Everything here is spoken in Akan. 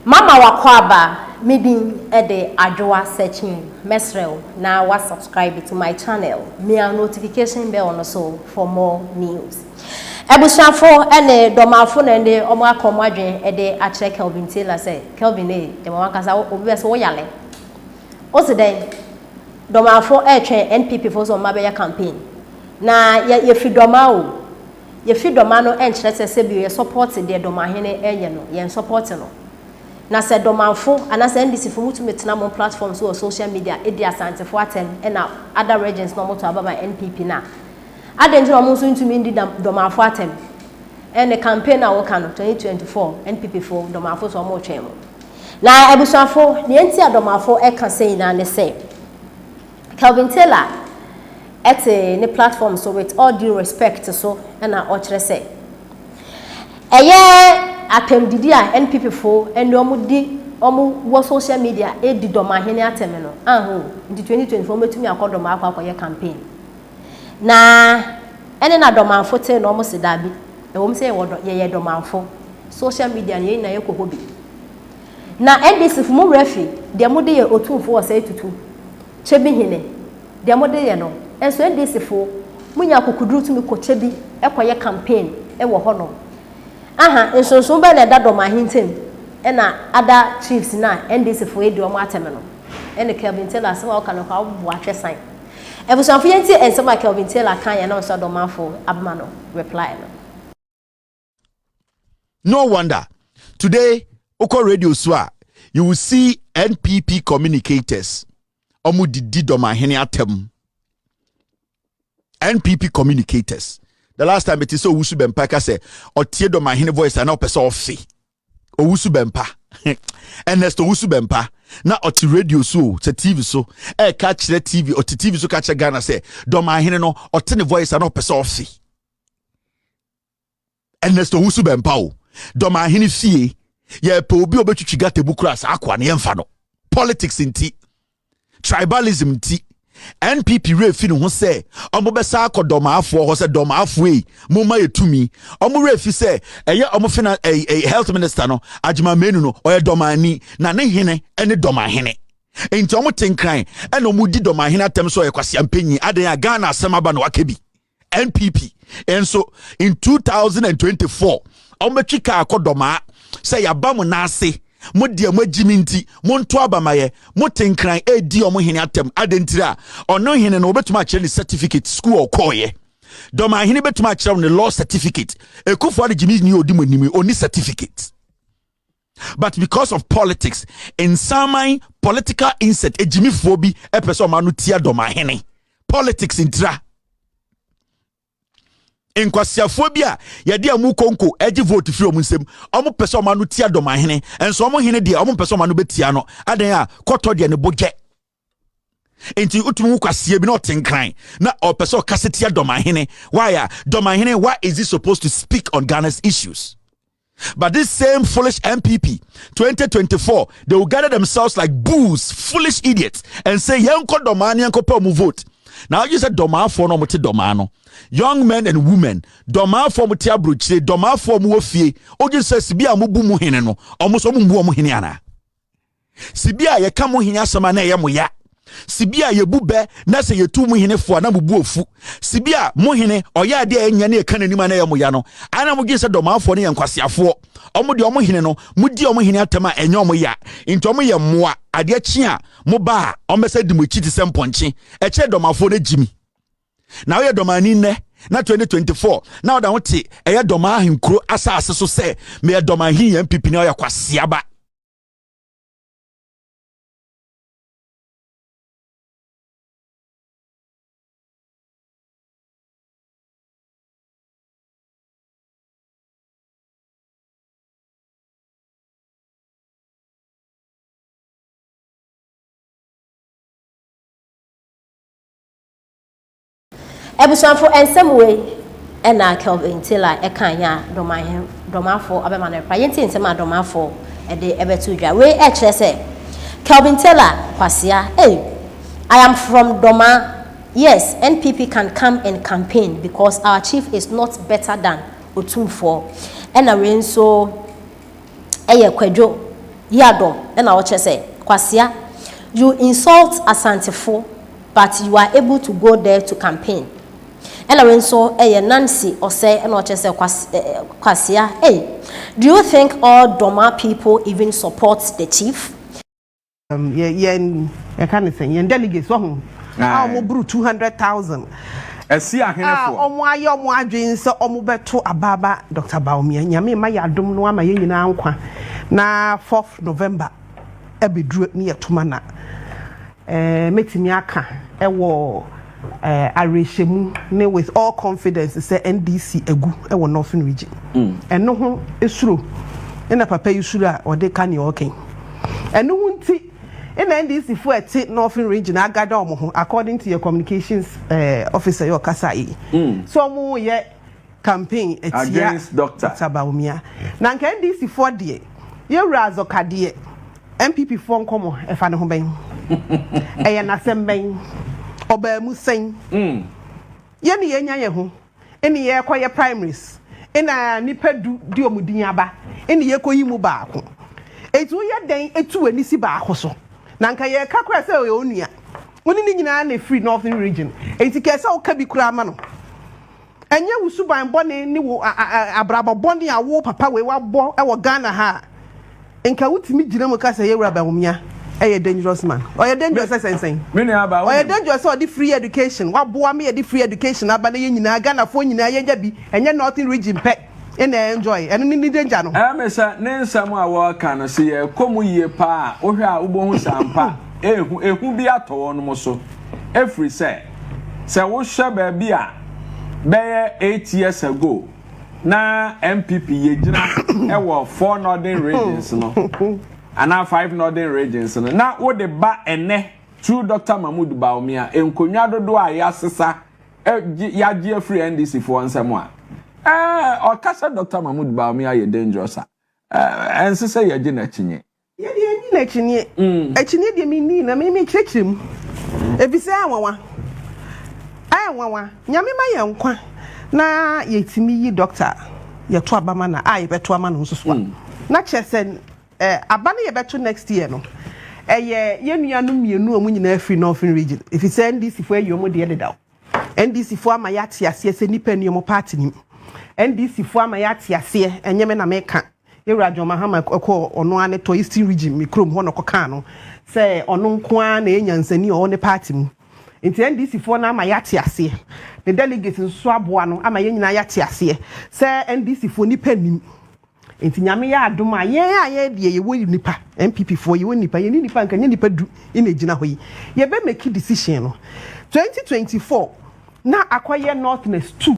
Mama w'akwaaba, me din de Adwoa Sekyim, mɛsrɛ wo na wa subscribe to my channel, mia notification bell no so for more news. Abusuafo ne dɔmafo na ɛnde wɔn aka wɔn adwene de akyerɛ Kelvin Taylor sɛ, Kelvin ee, gyama wankasa obi bɛ sɛ wo yale. Wo se dɛn? Dɔmafo ɛretwɛn NPP fo sɛ wɔn mma bɛyɛ campaign. Na yɛ yɛfiri dɔma o. Yɛfiri Dɔma no nkyerɛ sɛ sɛbio yɛ sɔpɔte deɛ Dɔmahene ɛyɛ no, yɛn sɔpɔte no. Na sɛ Dɔmanfo anaasɛ NDC fo motumi tena mo platform so wɔ social media di Asantefo atɛm ɛna other regions na wɔto aba ma NPP no a, adɛn nti na wɔn nso ntumi ndi Dɔmanfo atɛm? Ɛne campaign a woka no, 2024 NPP fo, Dɔmanfo nso wɔretwɛn mo. Na abusuafo, nea nti a Dɔmanfo ɛka sɛ nyinaa ne sɛ, Kelvin Taylor te ne platform so with all due respect so na ɔkyerɛ sɛ ɛyɛ atɛmdidi a NPP fo ɛne ɔmo di ɔmo wɔ social media edi Dɔmahene atɛm no anho nti 2024 ɔmo bɛtumi akɔ Dɔma akɔ akɔyɛ campaign na ɛne na Dɔmanfo tee na ɔmo se daabi ɛwɔ mu sɛ yɛwɔ yɛyɛ Dɔmanfo social media no yɛn nyinaa yɛkɔ hɔ bi Na NDC fo mo werɛ fi deɛ mo de yɛ Otumfoɔ Osei Tutu, Kyebi hene, deɛ mo de yɛ no, nso NDC fo mo nya akokuduru tumi kɔ Kyebi kɔ yɛ campaign wɔ hɔ nom. Aha, nsonsono bɛn na ɛda Dɔm ahentem ɛna other chiefs no a NDC fo edi wɔn atɛm no? Ɛne Kelvin Taylor asɛm a woka no koraa wo boa hwɛ san. Abusuafo yɛntie nsɛm a Kelvin Taylor kaeɛ na ɔnso Dɔmafo abema no reply no. No wonder today wokɔ radio so a you will see NPP communicators ɔmo didi dɔmahene atɛm. NPP communicators. The last time it is so Owusu Bɛmpa ka sɛ ɔtie dɔmahene voice ana ɔpɛ sɛ ɔfe. Owusu Bɛmpa. Ernest Owusu Bɛmpa na ɔte radio so o sɛ TV so ɛɛka kyerɛ TV ɔte TV so ka kyerɛ Ghana sɛ dɔmahene no ɔte ne voice ana ɔpɛ sɛ ɔfe. Ernest Owusu Bɛmpa o dɔmahene fie yɛpɛ obi a obɛtwitwi gata mu kura saa akoa no yɛmfa no politics nti tribalism nti NPP werɛ fi ne ho sɛ ɔmo bɛsa akɔ dɔmaafoɔ hɔ sɛ dɔmaafoɔ yi mo ma yɛ tumi ɔmo werɛ fi sɛ ɛyɛ ɔmo fina ɛy ɛy health minister no Agyema Menu no ɔyɛ dɔmaani na ne hene ɛne dɔmahene nti ɔmo te nkran ɛna ɔmo di dɔmahene atɛm sɛ ɔyɛ kwasiampanyin adan a Ghana asɛm aba na waka bi NPP nso in 2024 ɔmo kaa kɔ dɔmaa sɛ yaba mo n'ase mo deɛ mo agyi mi nti mo nto aba ma yɛ mo te nkran edi ɔmo hene atɛm adentiri a ɔno hene no obetumi akyerɛ ne certificate school ɔkɔɔyɛ dɔmahene bɛtumi akyerɛ ne law certificate ekufuo ade gyimi ni odi mo anim oni certificate but because of politics nsaman political insect egyimifoɔ bi ɛpɛ sɛ ɔmo ano tia dɔmahene politics ntira nkwasiafoɔ bi a yɛde amu konko ɛgye vote firi ɔmo nsam ɔmo pɛ sɛ ɔmo ano tia dɔmahene nso ɔmo hene deɛ ɔmo pɛ sɛ ɔmo ano bɛtia no adan a kɔtɔ deɛ ne bo gyɛ nti wotumi ho kwasia bi na ɔte nkran na ɔpɛ sɛ ɔkasa tia dɔmahene why a dɔmahene why is he supposed to speak on Ghana's issues? But this same foolish NPP, 2024, they will gather themselves like bulls, foolish idiots, and say, Yɛnkɔ Dɔmaa ne yɛnkɔ pɛ vote. Now you said Dɔmaafoɔ no mote Dɔmaa no. Young men and women, Dɔmaafoɔ mote aburokyire, Dɔmaafoɔ mo wɔ fie. Ogye sɛ sibi a mobu mu hene no, ɔmo nso ɔmo mbu ɔmo hene ana. Sibi a yɛka mo hene asɛm a na ɛyɛ mo ya. Sibi a yɛbu bɛ na sɛ yɛtu mu hene fo a na mo bu ofu. Sibi a mo hene ɔyɛ adeɛ a ɛnyɛ ne yɛka n'anim a na ɛyɛ mo ya no. Ana mo gye sɛ dɔmaafoɔ no yɛ nkwasiafoɔ. Ɔmo deɛ ɔmo hene no, mo di ɔmo hene atɛm a ɛnyɛ ɔmo ya. Nti ɔmo yɛ mmoa. Adeɛ kye a mo ba a ɔmo bɛsɛ di mo akyi te sɛ mpɔnkye. Ɛkyɛ dɔmaafoɔ no gyi mi. Na woyɛ dɔmaani nnɛ na 2024 na ɔda ho te ɛyɛ dɔmaa ahenkuro asase so sɛ meyɛ dɔmahen yɛn pipi na ɔyɛ kwasiaba. Abusuafo nsɛm wei ɛna Kelvin Taylor ɛka yɛ a dɔmahen dɔmafo abɛma no reply. Yɛntie nsɛm a dɔmafo ɛde ɛbɛto dwa. Wei ɛkyerɛ sɛ Kelvin Taylor kwasia hey, I am from Doma. Yes, NPP can come and campaign because our chief is not better than Otumfoɔ. Ɛna wei nso ɛyɛ Kwadwo Yiadom ɛna ɔkyerɛ sɛ, "Kwasia, you insult Asantefo but you are able to go there to campaign." Ɛna wei nso ɛyɛ Nancy Ɔsɛ, ɛna ɔkyerɛ sɛ, "Kwasia, hey, do you think all Doma people even support the chief?" Yɛn yɛka ne sɛ yɛn delegates wɔ ho a wɔn buru 200,000. Ɛsi ahenefoɔ. A wɔn ayɛ wɔn adwene sɛ wɔn bɛto abaaba Dr Bawumia. Nyame ma yɛ adom no ama yɛn nyinaa nkwa na 4th November ɛbɛduru ne yɛ toma na mɛtumi aka ɛwɔ awerɛhyɛmu ne with all confidence sɛ NDC egu ɛwɔ Northern Region. Ɛno ho esuro ɛna papa yi suro a ɔde ka nea ɔkɛn. Ɛno ho nti ɛna NDC fo ɛte Northern Region agada wɔn ho, according to your communications officer yɛ ɔkasa yi so wɔn yɛ campaign etia against Doctor. Dr Bawumia. Na nka NDC foɔ deɛ, yɛwura Azɔka deɛ, NPP foɔ nkɔmɔ ɛfa ne ho bɛn, ɛyɛ n'asɛm bɛn, ɔbaa mu sɛn? Yɛne yɛnya yɛn ho ɛne yɛkɔyɛ primaries, ɛna nipa 10 di ɔmo din aba, ɛne yɛkɔyi mu baako. Etu woyɛ dɛn etu w'ani si baako so? Na nka yɛka kora sɛ ɔyɛ onua, wone ne nyinaa na efiri Northern Region, eti kɛse sɛ ɔka bi kura ama no. Ɛnyɛ wo suban bɔne ne wo abrabɔ bɔne a wo papa wei wabɔ ɛwɔ Ghana ha a, nka wotumi gyina mu ka sɛ yɛwura Bawumia ɛyɛ dangerous man. Ɔyɛ dangerous sɛ sɛnsɛn? Me nua aba. Ɔyɛ dangerous sɛ ɔde free education waboa me, yɛde free education aba na yɛn nyinaa, Ghanafoɔ nyinaa yɛnya bi, ɛnyɛ Northern Region pɛ ɛna enjoy. Ɛno ne danger no. Ɛmɛ sɛ ne nsɛm a wɔreka no sɛ yɛkɔ mu yie paa, wohwɛ a wobɛhu sampa ehu ehu bi atɔ wɔn mo so, efiri sɛ wohwɛ baabi a bɛyɛ 8 years ago na NPP yɛgyina ɛwɔ four northern regions no anaa five northern regions no, na wode ba ɛnɛ through Dr Mahmood Bawumia, nkonnwa dodoɔ a yɛasesa yɛagye afiri NDC foɔ nsɛm a ɔka sɛ Dr Mahmood Bawumia yɛ dangerous a, ɛnse sɛ yɛgye n'akyinye. Yɛde yɛnyi n'akyinie. Akyinie deɛ menni na me mekyerɛkyerɛ mu efisɛ ɛnwanwa, ɛnwanwa. Nyame ma yɛn nkwa na yɛtumi yi doctor, yɛto aba ma na a yɛbɛto ama no nso so a, na kyerɛ sɛ aba no yɛbɛto next year no, ɛyɛ yɛn nuanom mmienu a wɔn nyinaa firi Northern Region, efisɛ NDC foɔ ayi wɔn deɛ dedaw. NDC foɔ ama yɛate aseɛ sɛ nipa ni wɔn party nim. NDC foɔ ama yɛate aseɛ, ɛnyɛ me na meka. Yɛwura John Mahama kɔ ɔno ara ne tɔ Eastern Region, me kurom hɔ na ɔkɔkaa no sɛ ɔno nko ara na ɛyɛ nyansani a ɔwɔ ne party mu. Nti NDC foɔ no ama yɛate aseɛ, ne delegates nso aboa no ama yɛn nyinaa yɛate aseɛ sɛ NDC foɔ nipa nim. Nti Nyame yɛ adom a, yɛn a yɛn deɛ yɛwɔ nipa, NPP foɔ yɛwɔ nipa, yɛne nipa nka nyɛ nipa 10 ɛna gyina hɔ yi, yɛbɛ make decision no 2024 na akɔyɛ Northerners two.